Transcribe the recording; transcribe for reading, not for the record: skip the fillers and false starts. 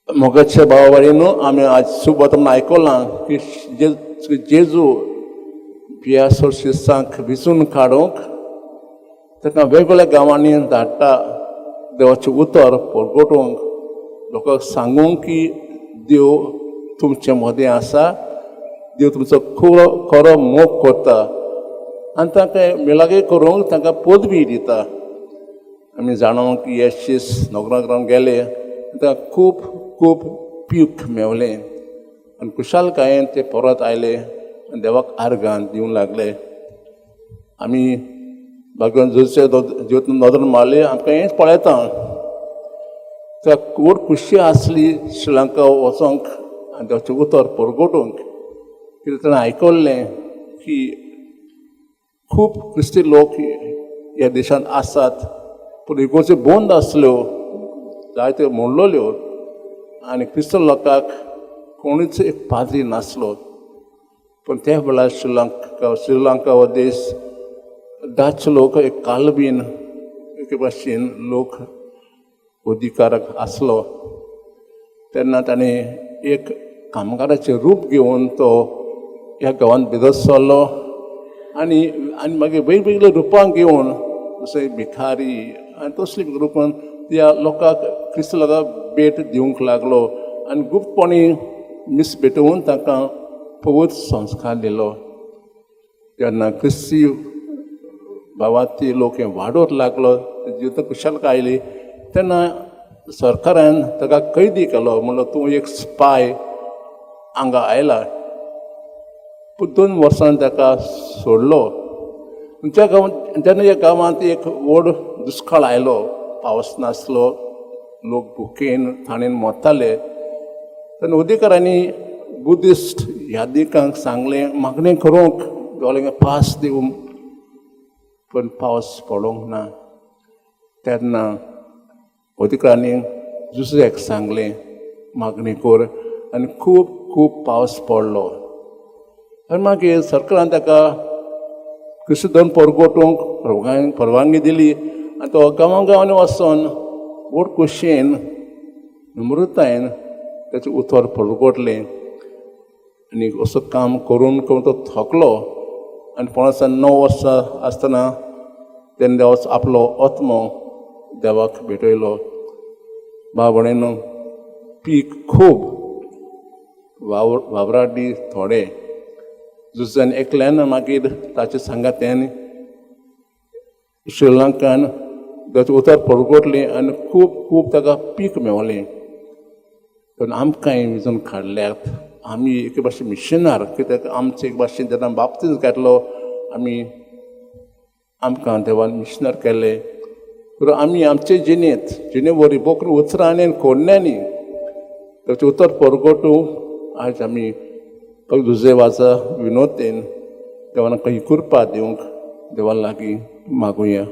मोगाच्या भावा, आमी आज सुबत आयकलां की जेजू पियासोर शिसांक विचून काडूंक ताका वेगवेगळ्या गांवांनी धाडटा, देवाचें उतर परगटूंक, लोकांक सांगूंक की देव तुमचे मदें आसा, देव तुमचो खरो खरो मोग करता आनी तांकां मिलाग्री करूंक तांकां पदवी दिता. आमी जाणो की हे शीस नगरां गेले, तांकां खूब खूब पीक मेवलें आनी खुशालकायेन ते परत आयले आनी देवाक आर्गां दिवंक लागले. आमी भगवान जुसे जिवीत नदर मारली, आमकां हेंच पळयता. ताका व्हड खुशी आसली श्रीलंका वचोंक आनी देवाचें उतर परगटूंक, कित्याक ताणें आयकल्लें की खूब क्रिस्ती लोक ह्या देशांत आसात, पूण इगोर्ज्यो बंद आसल्यो, जायत्यो मोडलेल्यो आनी क्रिस्तांव लोकांक कोणूच एक पाद्री नासलो. पूण त्या वेळार श्रीलंका हो देश डच लोक, एक कालबीन एके भाशेन लोक अधिकारक आसलो. तेन्ना ताणें एक कामगाराचें रूप घेवन तो ह्या गांवांत भितर सरलो आनी आनी मागीर वेगवेगळ्या रुपां घेवन, जशें भिकारी आनी तसली रुपान त्या लोकांक, क्रिस्तांव लोकांक भेट दिवंक लागलो आनी गुप्तपणी मीस भेटोवन तांकां पवित्र संस्कार दिलो. तेन्ना क्रिस्ती भावार्थी लोक हे वाडोवंक लागलो, जिवीत खुशालकाय आयली. तेन्ना सरकारान ताका कैदी केलो, म्हणलो तूं एक स्पाय हांगा आयला. पूण 2 वर्सां ताका सोडलो. त्या गांवांत, तेन्ना ह्या गांवांत एक व्हड दुश्काळ आयलो. पावस नासलो, लोक भुकेन ताणेन मरताले. तेन्ना अधिकाऱ्यांनी बुद्धिस्ट यादिकांक सांगलें मागणें करूंक, देवाक पावस दिवंक. पूण पावस पडोंक ना. तेन्ना अधिकाऱ्यांनी दुसऱ्याक सांगलें मागणी कर आनी खूब खूब पावस पडलो. आनी मागीर सरकारान ताका क्रिस्ती धर्म परगटूंक परवानगी दिली आनी तो गांवां गांवांनी वचोन व्हड खोशयेन, नम्रतायेन ताचें उतर परगटलें. आनी असो काम करून करून तो थकलो आनी 8.75 वर्सां आसतना तेन्ना देवाचो आपलो आत्मो देवाक भेटयलो. भाव भयणीनो, पीक खूब, वावर वावराडी थोडे. जुझ्यान एकल्यान मागीर ताचे सांगात्यान श्रीलंकान ताचें उतर परगटलें आनी खूब खूब ताका पीक मेवलें. पूण आमकांय विजून काडल्यात, आमी एके भाशेन मिशनार, कित्याक आमचे एक भाशेन जेन्ना बाप्तीज घेतलो आमी, आमकां देवान मिशनर केले. पूण आमी आमचे जिणेंत, जिणे वरी बोकरू उतरांनी आनी कोरण्यांनी ताचें उतर परगटूं. आज आमी जुजे वाजा विनोतेन देवान आमकां ही कृपा दिवंक देवा लागीं मागुया.